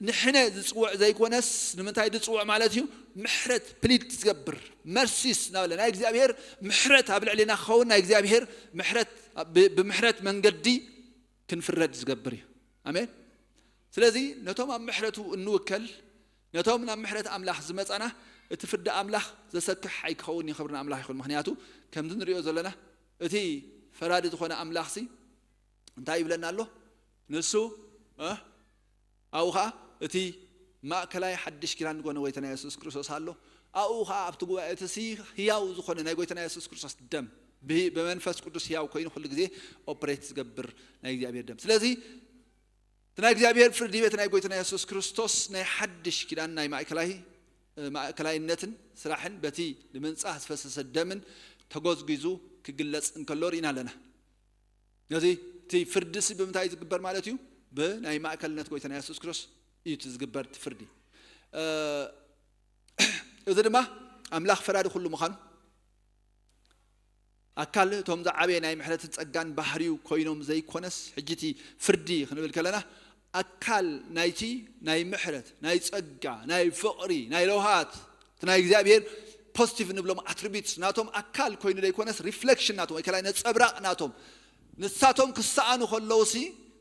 ንሕነ ዝፅውዕ ዘይኮነስ ንምንታይ ዝፅውዕ ማለት እዩ? ምሕረት ፕሊድ ዝገብር መርሲስ እናበለ ናይ እግዚኣብሔር ምሕረት ኣብ ልዕሌና ክኸውን ናይ እግዚኣብሔር ምሕረት ብ- ብምሕረት መንገዲ ክንፍረድ ዝገብር እዩ። ኣሜን። ስለዚ ነቶም ኣብ ምሕረቱ እንውከል ነቶም ናብ ምሕረት ኣምላኽ ዝመፃና እቲ ፍርዲ ኣምላኽ ዘሰክሕ ኣይክኸውን እዩ። ክብሪ ንኣምላኽ ይኹን። ምክንያቱ ከምዚ ንሪኦ ዘለና እቲ ፈራዲ ዝኾነ ኣምላኽሲ እንታይ ይብለና ኣሎ? ንሱ እ ኣብኡ ኸዓ እቲ ማእከላይ ሓድሽ ኪዳን ዝኾነ ጎይታና የሱስ ክርስቶስ ኣሎ። ኣብኡ ኸዓ ኣብቲ ጉባኤ እቲ ሲ ህያው ዝኾነ ናይ ጎይታና የሱስ ክርስቶስ ደም ብህ- ብመንፈስ ቅዱስ ህያው ኮይኑ ኩሉ ግዜ ኦፕሬት ዝገብር ናይ እግዚኣብሔር ደም። ስለዚ እቲ ናይ እግዚኣብሔር ፍርዲ ቤት ናይ ጎይታና የሱስ ክርስቶስ ናይ ሓድሽ ኪዳን ናይ ማእከላይ ማእከላይነትን ስራሕን በቲ ንምንጻህ ዝፈሰሰ ደምን ተጎዝጊዙ ክግለጽ እንከሎ ርኢና ኣለና። ነዚ እቲ ፍርዲ ሲ ብምንታይ ዝግበር ማለት እዩ? ብናይ ማእከልነት ጎይታና የሱስ ክርስቶስ እዩ እቲ ዝግበር እቲ ፍርዲ። እ፣ እዚ ድማ ኣምላኽ ፈራዲ ኩሉ ምዃኑ ኣካል እቶም ዝዓበየ ናይ ምሕረትን ጸጋን ባህሪው ኮይኖም ዘይኮነስ ሕጂ እቲ ፍርዲ ክንብል ከለና ኣካል ናይቲ ናይ ምሕረት ናይ ጸጋ ናይ ፍቕሪ ናይ ለውሃት እቲ ናይ እግዚኣብሔር ፖዚቲቭ ንብሎም ኣትሪቢዩትስ ናቶም ኣካል ኮይኑ ዘይኮነስ ሪፍሌክሽን ናቶም ወይ ከላይ ነጸብራቕ ናቶም ንሳቶም ክሰኣኑ ከለውሲ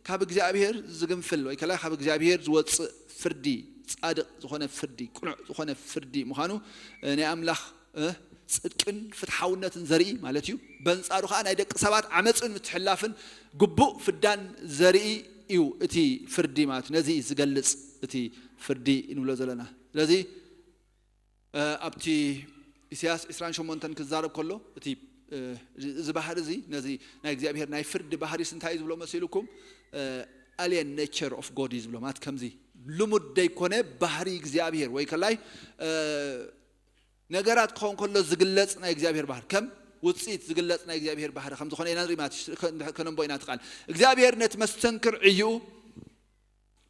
ካብ እግዚኣብሔር ዝግንፍል ወይ ከላይ ካብ እግዚኣብሔር ዝወፅእ ፍርዲ ጻድቕ ዝኾነ ፍርዲ ቅኑዕ ዝኾነ ፍርዲ ምዃኑ እ፣ ናይ ኣምላኽ እ፣ ጽድቅን ፍትሓውነትን ዘርኢ ማለት እዩ። በንጻሩ ከዓ ናይ ደቂ ሰባት ዓመፅን ምትሕላፍን ግቡእ ፍዳን ዘርኢ እዩ እቲ ፍርዲ ማለት እዩ። ነዚ ዝገልጽ እቲ ፍርዲ ንብሎ ዘለና። ስለዚ እ፣ ኣብቲ ኢሳያስ ዕስራን ሸሞንተን ክዛረብ ከሎ እቲ እ፣ እዚ ባህሪ እዚ ነዚ ናይ እግዚኣብሔር ናይ ፍርዲ ባህሪስ እንታይ እዩ ዝብሎ መሲልኩም? ኣሊየን ኔቸር ኦፍ ጎድ እዩ ዝብሎ። ማለት ከምዚ ልሙድ ዘይኮነ ባህሪ እግዚኣብሔር ወይ ከላይ እ፣ ነገራት ክኸውን ከሎ ዝግለጽ ናይ እግዚኣብሔር ባህሪ ከም ውፅኢት ዝግለፅ ናይ እግዚኣብሔር ባህሪ ከም ዝኾነ ኢና ንርኢ። ማቴዎስ ከ- ከነንቦ ኢና እቲ ቃል። እግዚኣብሔር ነቲ መስተንክር ዕይኡ፣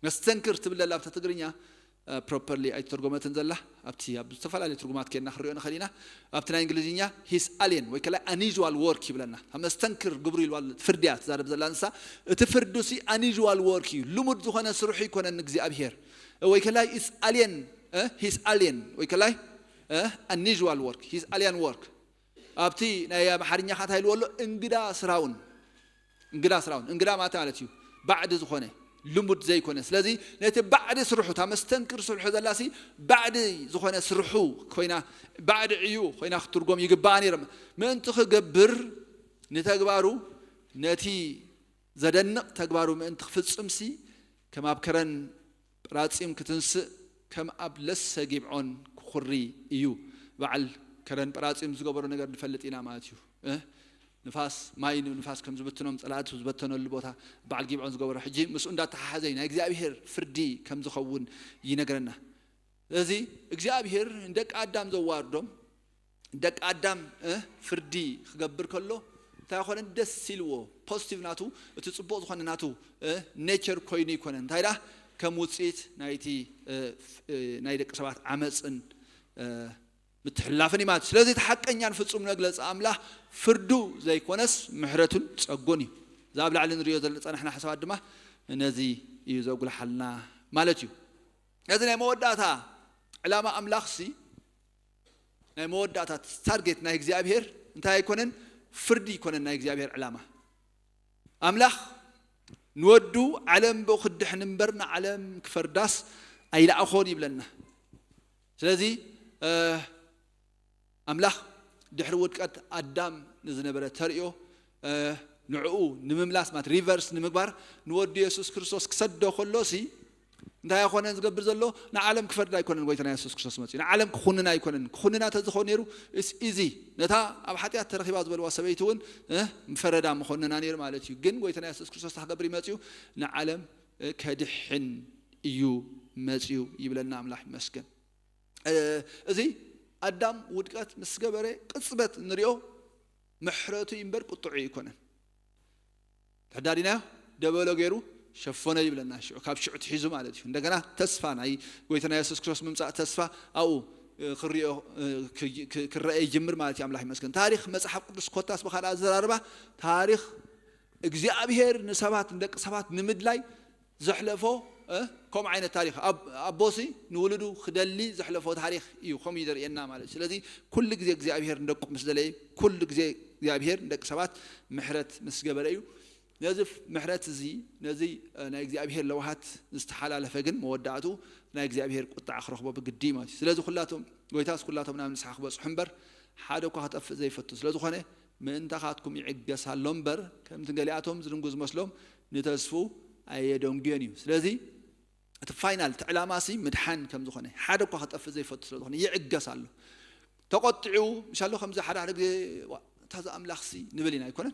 መስተንክር ትብል ዘላ ኣብታ ትግርኛ ፕሮፐርሊ ኣይተተርጎመትን ዘላ፣ ኣብቲ ኣብ ዝተፈላለዩ ትርጉማት ኬድና ክንሪኦ ንኽእል ኢና። ኣብቲ ናይ እንግሊዝኛ ሂስ ኣልየን ወይ ከላይ ኣኒዥዋል ወርክ ይብለና። ኣብ መስተንክር ግብሩ ኢልዋ ፍርዲ እያ ትዛረብ ዘላ ንሳ። እቲ ፍርዱ ሲ ኣኒዥዋል ወርክ እዩ፣ ልሙድ ዝኾነ ስርሑ ኣይኮነን እግዚኣብሔር። ወይ ከላይ ኢስ ኣልየን ሂስ ኣልየን ወይ ከላይ ኣኒዥዋል ወርክ ሂስ ኣልየን ወርክ። ኣብቲ ናይ ኣምሓርኛ ኻታ ኢልዎ ኣሎ፣ እንግዳ ስራውን። እንግዳ ስራውን እንግዳ ማለት ማለት እዩ፣ ባዕዲ ዝኾነ፣ ልሙድ ዘይኮነ። ስለዚ ነቲ ባዕዲ ስርሑ፣ እታ መስተንክር ስርሑ ዘላሲ፣ ባዕዲ ዝኾነ ስርሑ ኮይና፣ ባዕዲ ዕዩ ኮይና ክትትርጎም ይግባኣ ነይሮም። ምእንቲ ክገብር ንተግባሩ፣ ነቲ ዘደንቕ ተግባሩ ምእንቲ ክፍጽምሲ፣ ከም ኣብ ከረን ጳራጺም ክትንስእ፣ ከም ኣብ ለሰ ጊብዖን ክኹሪ እዩ። በዓል ከረን ጳራጺም ዝገበሮ ነገር ንፈልጥ ኢና ማለት እዩ። እ? ንፋስ፣ ማይ ንንፋስ ከም ዝበትኖም፣ ጸላእቱ ዝበተነሉ ቦታ በዓል ጊብዖን ዝገበሮ፣ ሕጂ ምስኡ እንዳተሓሓዘ እዩ ናይ እግዚኣብሔር ፍርዲ ከም ዝኸውን ይነግረና። ስለዚ እግዚኣብሔር ንደቂ ኣዳም ዘዋርዶም፣ ደቂ ኣዳም እ፣ ፍርዲ ክገብር ከሎ እንታይ ኮነ ደስ ኢልዎ፣ ፖዚቲቭ ናቱ፣ እቲ ጽቡቕ ዝኾነ ናቱ እ፣ ኔቸር ኮይኑ ይኮነ። እንታይ ዳ ከም ውጽኢት ናይቲ እ፣ ፍ- እ፣ ናይ ደቂ ሰባት ዓመጽን እ፣ ምትሕልላፍን እዩ ማለት እዩ። ስለዚ እቲ ሓቀኛን ፍጹም መግለጺ ኣምላኽ ፍርዱ ዘይኮነስ ምሕረቱን ጸጉን እዩ። እዛ ኣብ ላዕሊ ንሪኦ ዘለና ጸናሕና ሓሳባት ድማ ነዚ እዩ ዘጉልሓልና ማለት እዩ። ነዚ ናይ መወዳእታ ዕላማ ኣምላኽ ሲ ናይ መወዳእታ ታርጌት ናይ እግዚኣብሔር እንታይ ኣይኮነን? ፍርዲ ይኮነን ናይ እግዚኣብሔር ዕላማ። ኣምላኽ ንወዱ ዓለም ብኡ ክድሕን እምበር ንዓለም ክፈርዳስ ኣይለኣኾን ይብለና። ስለዚ እ፣ ኣምላኽ ድሕሪ ውድቀት ኣዳም ንዝነበረ ተርእዮ እ፣ ንዕኡ ንምምላስ ማለት ሪቨርስ ንምግባር ንወዱ የሱስ ክርስቶስ ክሰዶ ከሎ ሲ እንታይ ኣይኮነን ዝገብር ዘሎ? ንዓለም ክፈርድ ኣይኮነን ጎይታና የሱስ ክርስቶስ መፅኡ። ንዓለም ክኹንና ኣይኮነን። ክኹንና ተዝኾን ነይሩ ኢዚ ነታ ኣብ ሓጢኣት ተረኺባ ዝበልዋ ሰበይቲ እውን እ፣ ምፈረዳ ምኾንና ነይሩ ማለት እዩ። ግን ጎይታና የሱስ ክርስቶስ እንታይ ክገብር እዩ መፅኡ? ንዓለም እ፣ ከድሕን እዩ መፅኡ ይብለና። ኣምላኽ ይመስገን። እ፣ እዚ ኣዳም ውድቀት ምስ ገበረ ቅጽበት እንሪኦ ምሕረቱ እዩ እምበር ቁጥዑ ኣይኮነን። ተዳዲናዮ ደበሎ ገይሩ ሸፈኖ ይብለና። ሽዑ ካብ ሽዑ ትሒዙ ማለት እዩ። እንደገና ተስፋ ናይ ጎይታና የሱስ ክርስቶስ ምምጻእ ተስፋ ኣብኡ እ፣ ክሪኦ እ፣ ክ- ክ- ክረአ ይጅምር ማለት እዩ። ኣምላኽ ይመስገን። ታሪኽ መጽሓፍ ቅዱስ ኮታስ ብኻልእ ኣዘራርባ ታሪኽ እግዚኣብሔር ንሰባት ንደቂ ሰባት ንምድላይ ዘሕለፎ እ፣ ከምኡ ዓይነት ታሪኽ ኣብ- ኣቦሲ ንውሉዱ ክደሊ ዘሕለፎ ታሪኽ እዩ። ከምኡ እዩ ዘርእየና ማለት እዩ። ስለዚ ኩሉ ግዜ እግዚኣብሔር ንደቁ ምስ ደለየ፣ ኩሉ ግዜ እግዚኣብሔር ንደቂ ሰባት ምሕረት ምስ ገበረ እዩ። ነዚ ፍ- ምሕረት እዚ፣ ነዚ እ፣ ናይ እግዚኣብሔር ለውሃት ዝተሓላለፈ ግን መወዳእቱ ናይ እግዚኣብሔር ቁጣዕ ክረኽቦ ብግዲ እዩ ማለት እዩ። ስለዚ ኩላቶም ጎይታስ ኩላቶም ናብ ንስሓ ክበጽሑ እምበር ሓደ እኳ ክጠፍእ ዘይፈቱ ስለዝኾነ ምእንታኻትኩም ይዕገስ ኣሎ እምበር ከምቲ ገሊኣቶም ዝድንጉ ዝመስሎም ንተስፉ ኣየደንጉዮን እዩ። ስለዚ እቲ ፋይናል እቲ ዕላማ ሲ ምድሓን ከም ዝኾነ ሓደ እኳ ክጠፍእ ዘይፈቱ ስለ ዝኾነ ይዕገስ ኣሎ። ተቆጢዑ ምሻሎ ከምዚ ሓደ ሓደ ግዜ "ዋ፣ እታ እዛ ኣምላኽ ሲ" ንብል ኢና ኣይኮነን?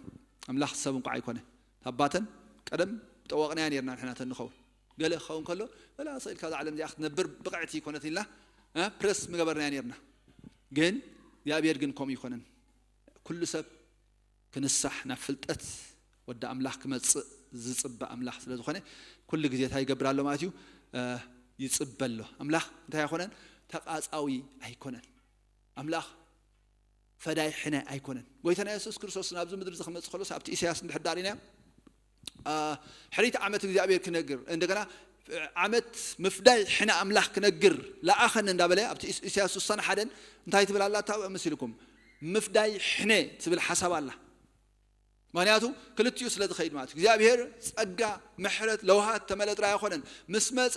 ኣምላኽ ሰብ እንኳ ኣይኮነ ታባተን ቀደም ጠወቕናያ ነርና ንሕና ተንኸውን ገለ ክኸውን ከሎ ገለ ኣሰኢልካ እዛ ዓለም እዚኣ ክትነብር ብቕዕቲ ይኮነት ኢልና እ፣ ፕረስ ምገበርናያ ነርና። ግን እግዚኣብሔር ግን ከምኡ ይኮነን። ኩሉ ሰብ ክንሳሕ ናብ ፍልጠት ወዲ ኣምላኽ ክመጽእ ዝጽበእ ኣምላኽ ስለ ዝኾነ ኩሉ ግዜ እንታይ ይገብር ኣሎ ማለት እዩ? እ፣ ይጽበ ኣሎ። ኣምላኽ እንታይ ኣይኮነን? ተቓጻዊ ኣይኮነን። ኣምላኽ ፈዳይ ሕነ ኣይኮነን። ጎይታና የሱስ ክርስቶስ ናብዚ ምድሪ እዚ ክመጽእ ከሎስ ኣብቲ ኢሳያስ እንድሕር ዳሪና ሕሪት ዓመት እግዚኣብሔር ክነግር እንደገና ዓመት ምፍዳይ ሕነ ኣምላኽ ክነግር ለኣኸን እንዳበለ ኣብቲ ኢሳያስ ስሳን ሓደን እንታይ ትብል ኣላ? እታ ምስ ኢልኩም ምፍዳይ ሕነ ትብል ሓሳብ ኣላ። ምክንያቱ ክልቲኡ ስለ ዝኸይድ ማለት እዩ። እግዚኣብሔር ጸጋ፣ ምሕረት፣ ለውሃት ተመለ ጥራይ ኣይኮነን። ምስ መጸ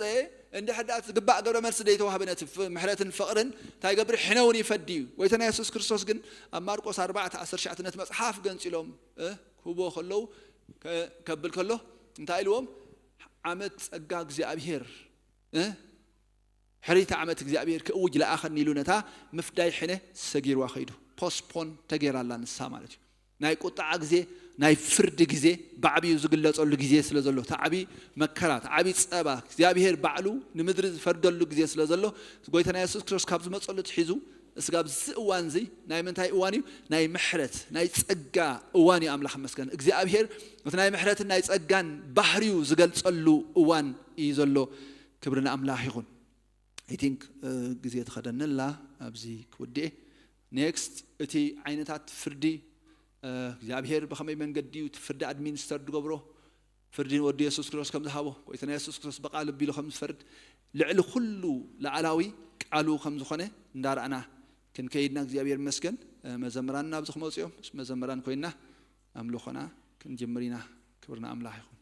እንድሕር ደኣ ዝግባእ ግብረ መልሲ ዘይተዋህበ ነቲ ፍ- ምሕረትን ፍቕርን እንታይ ይገብር? ሕነ እውን ይፈዲ እዩ። ጎይታና የሱስ ክርስቶስ ግን ኣብ ማርቆስ ኣርባዕተ ዓሰርተ ትሽዓተ ነቲ መጽሓፍ ገንጺሎም እ፣ ክህብዎ ከለዉ ከ- ከብል ከሎ እንታይ ኢልዎም? ዓመት ጸጋ እግዚኣብሔር እ፣ ሕሪት ዓመት እግዚኣብሔር ክእውጅ ለኣኸኒ ኢሉ ነታ ምፍዳይ ሕነ ሰጊርዋ ከይዱ። ፖስፖን ተገይራላ ንሳ ማለት እዩ። ናይ ቁጣዓ ግዜ፣ ናይ ፍርዲ ግዜ ብዓብዩ ዝግለጸሉ ግዜ ስለ ዘሎ፣ እቲ ዓብዪ መከራ፣ እቲ ዓብዪ ጸባ እግዚኣብሔር ባዕሉ ንምድሪ ዝፈርደሉ ግዜ ስለ ዘሎ ጎይታና የሱስ ክርስቶስ ካብ ዝመጸሉ ትሒዙ እስጋብ እዚ እዋን እዚ ናይ ምንታይ እዋን እዩ? ናይ ምሕረት ናይ ጸጋ እዋን እዩ። ኣምላኽ መስገን እግዚኣብሔር እቲ ናይ ምሕረትን ናይ ጸጋን ባህሪዩ ዝገልጸሉ እዋን እዩ ዘሎ። ክብሪ ንኣምላኽ ይኹን። I think ግዜ ተኸደንላ ኣብዚ ክውድኤ። ኔክስት እቲ ዓይነታት ፍርዲ እግዚኣብሔር ብኸመይ መንገዲ እዩ እቲ ፍርዲ ኣድሚኒስተር ዝገብሮ? ፍርዲ ንወዲ የሱስ ክርስቶስ ከም ዝሃቦ፣ ጎይታና የሱስ ክርስቶስ ብቓል ኣቢሉ ከም ዝፈርድ፣ ልዕሊ ኩሉ ላዕላዊ ቃሉ ከም ዝኾነ እንዳረኣና ክንከይድና እግዚኣብሔር ይመስገን። መዘምራን ናብዚ ክመፁ እዮም። መዘምራን ኮይና ኣምልኾና ክንጅምር ኢና። ክብርና ኣምላኽ ይኹን።